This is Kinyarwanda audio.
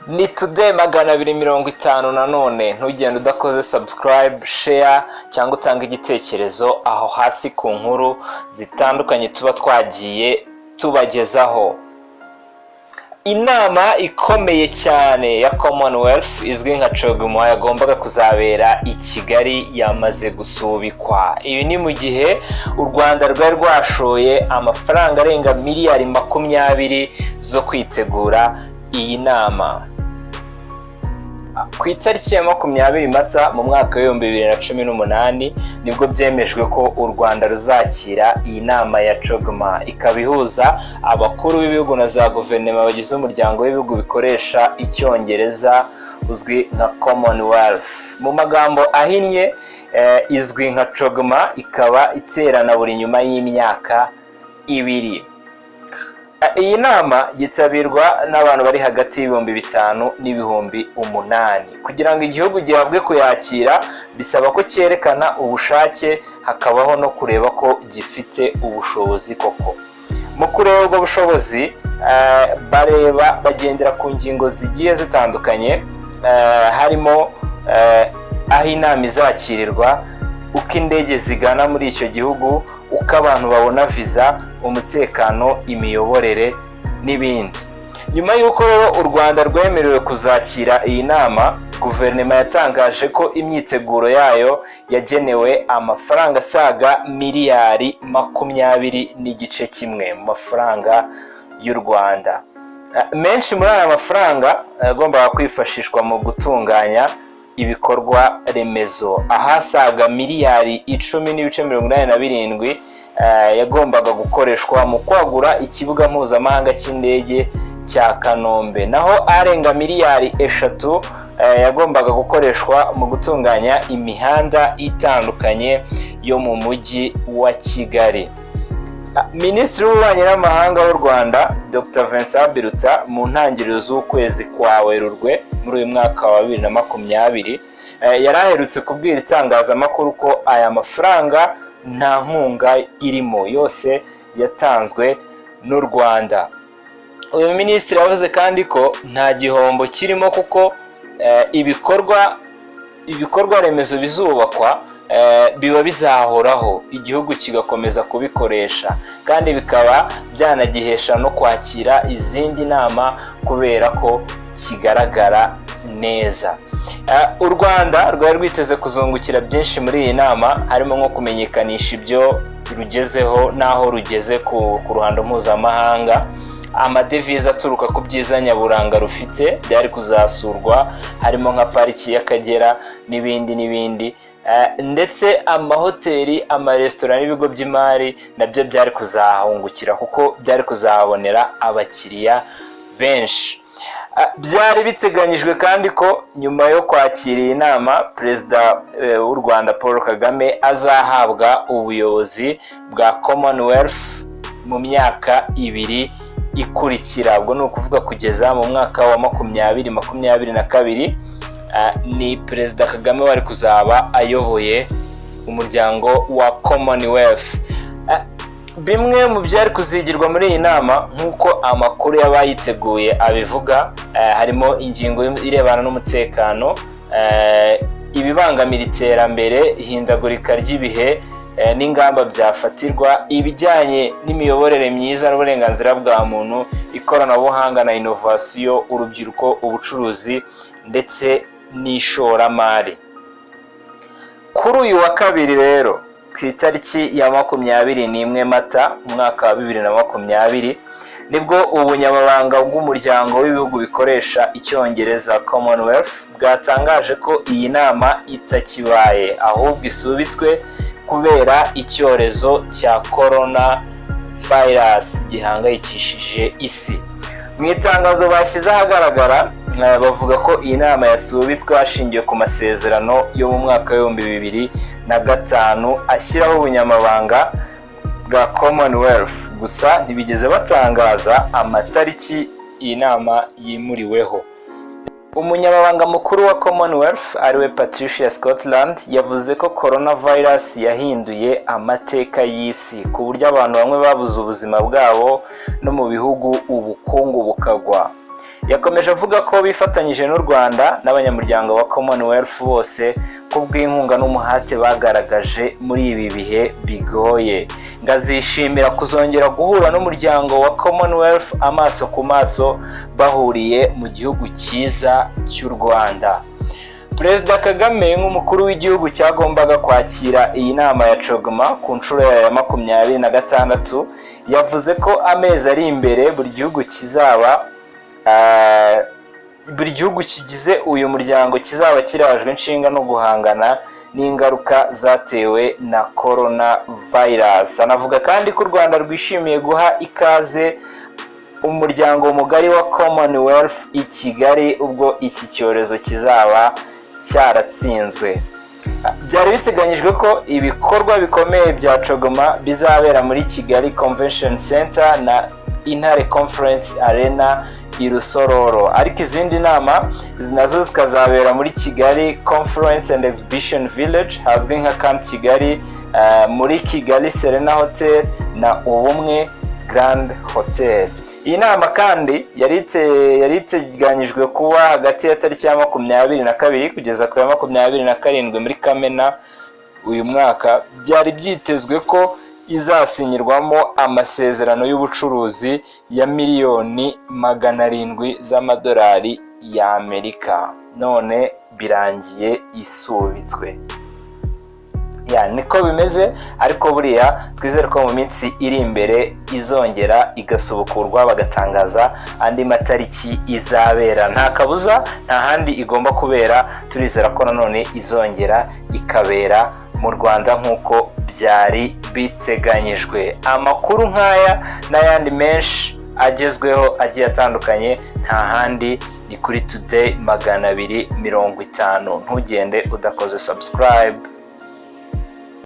Ni Today 250. Nanone ntugende udakoze subscribe, share cyangwa utange igitekerezo aho hasi ku nkuru zitandukanye tuba twagiye tubagezaho. Inama ikomeye cyane ya Commonwealth izwi nka CHOGM yagombaga kuzabera i Kigali yamaze gusubikwa. Ibi ni mu gihe u Rwanda rwari rwashoye amafaranga arenga miliyari 20 zo kwitegura iyi nama. Ku itariki ya 20 Mata mu mwaka w'2018 nibwo byemejwe ko u Rwanda ruzakira iyi nama ya CHOGM, ikaba ihuza abakuru b'ibihugu na za guverinoma bagize umuryango w'ibihugu bikoresha Icyongereza uzwi nka Commonwealth. Mu magambo ahinnye izwi nka CHOGM, ikaba iterana buri nyuma y'imyaka 2. Iyi nama yitabirwa n'abantu bari hagati y'ibihumbi 5 n'ibihumbi 8. Kugira ngo igihugu gihabwe kuyakira bisaba ko cyerekana ubushake, hakabaho no kureba ko gifite ubushobozi koko. Mu kureba ubwo bushobozi bareba bagendera ku ngingo zigiye zitandukanye, harimo aho inama izakirirwa, uko indege zigana muri icyo gihugu, uko abantu babona viza, umutekano, imiyoborere n'ibindi. Nyuma y'uko rero u Rwanda rwemerewe kuzakira iyi nama, guverinoma yatangaje ko imyiteguro yayo yagenewe amafaranga asaga miliyari 20.5 mu mafaranga y'u Rwanda. Menshi muri aya mafaranga yagombaga kwifashishwa mu gutunganya ibikorwa remezo, ahasaga miliyari 10.87 yagombaga gukoreshwa mu kwagura ikibuga mpuzamahanga cy'indege cya Kanombe, naho arenga miliyari 3 yagombaga gukoreshwa mu gutunganya imihanda itandukanye yo mu mujyi wa Kigali. Minisitiri w'Ububanyi n'Amahanga w'u Rwanda, Dr Vincent Biruta, mu ntangiriro z'ukwezi kwa Werurwe muri uyu mwaka wa 2020 yari aherutse kubwira itangazamakuru ko aya mafaranga nta nkunga irimo, yose yatanzwe n'u Rwanda. Uyu minisitiri yavuze kandi ko nta gihombo kirimo kuko ibikorwa remezo bizubakwa biba bizahoraho, igihugu kigakomeza kubikoresha, kandi bikaba byanagihesha no kwakira izindi nama kubera ko kigaragara neza. U Rwanda rwari rwiteze kuzungukira byinshi muri iyi nama, harimo nko kumenyekanisha ibyo rugezeho n'aho rugeze ku ruhando mpuzamahanga, amadevize aturuka ku byiza nyaburanga rufite byari kuzasurwa, harimo nka Pariki y'Akagera n'ibindi n'ibindi, ndetse amahoteli, amaresitora n'ibigo by'imari nabyo byari kuzahungukira kuko byari kuzahabonera abakiriya benshi. Byari biteganyijwe kandi ko nyuma yo kwakira iyi nama, Perezida w'u Rwanda Paul Kagame azahabwa ubuyobozi bwa Commonwealth mu myaka 2 ikurikira. Ubwo ni ukuvuga kugeza mu mwaka wa 2022 ni Perezida Kagame wari kuzaba ayoboye umuryango wa Commonwealth. Bimwe mu byari kuzigirwa muri iyi nama, nk'uko amakuru y'abayiteguye abivuga, harimo ingingo irebana n'umutekano, ibibangamira iterambere, ihindagurika ry'ibihe n'ingamba byafatirwa, ibijyanye n'imiyoborere myiza n'uburenganzira bwa muntu, ikoranabuhanga na inovasiyo, urubyiruko, ubucuruzi ndetse n'ishoramari. Kuri uyu wa kabiri rero, ku itariki ya 21 Mata umwaka wa 2020, nibwo ubunyamabanga bw'umuryango w'ibihugu bikoresha Icyongereza, Commonwealth, bwatangaje ko iyi nama itakibaye, ahubwo isubitswe kubera icyorezo cya corona virus gihangayikishije isi. Mu itangazo bashyize ahagaragara bavuga ko iyi nama yasubitswe hashingiwe ku masezerano yo mu mwaka w'2005 ashyiraho ubunyamabanga bwa Commonwealth. Gusa ntibigeze batangaza amatariki iyi nama yimuriweho. Umunyamabanga mukuru wa Commonwealth, ariwe Patricia Scotland, yavuze ko coronavirus yahinduye amateka y'isi, ku buryo abantu bamwe babuze ubuzima bwabo, no mu bihugu ubukungu bukagwa. Yakomeje avuga ko bifatanyije n'u Rwanda n'abanyamuryango wa Commonwealth bose ku bw'inkunga n'umuhate bagaragaje muri ibi bihe bigoye. Ngo azishimira kuzongera guhura n'umuryango wa Commonwealth amaso ku maso, bahuriye mu gihugu cyiza cy'u Rwanda. Perezida Kagame, nk'umukuru w'igihugu cyagombaga kwakira iyi nama ya CHOGM ku nshuro yayo ya 26, yavuze ko amezi ari imbere buri gihugu kigize uyu muryango kizaba kirajwe inshinga no guhangana n'ingaruka zatewe na corona virus. Anavuga kandi ko u Rwanda rwishimiye guha ikaze umuryango mugari wa Commonwealth i Kigali ubwo iki cyorezo kizaba cyaratsinzwe. Byari biteganyijwe ko ibikorwa bikomeye bya CHOGM bizabera muri Kigali Convention Center na Intare Conference Arena i Rusororo, ariko izindi nama nazo zikazabera muri Kigali Conference and Exhibition Village, hazwi nka Camp Kigali, muri Kigali Serena Hotel na Ubumwe Grand Hotel. Iyi nama kandi yari iteganyijwe kuba hagati ya tariki ya 22 kugeza ku ya 27 muri Kamena uyu mwaka. Byari byitezwe ko izasinyirwamo amasezerano y'ubucuruzi ya miliyoni 700 z'amadolari y'Amerika, none birangiye isubitswe. Ya, niko bimeze, ariko buriya twizere ko mu minsi iri imbere izongera igasubukurwa, bagatangaza andi matariki izabera. Nta kabuza, nta handi igomba kubera. Turizera ko nanone izongera ikabera mu Rwanda nk'uko byari biteganyijwe. Amakuru nk'aya n'ayandi menshi agezweho agiye atandukanye, nta handi, ni kuri Today 250. Ntugende udakoze subscribe.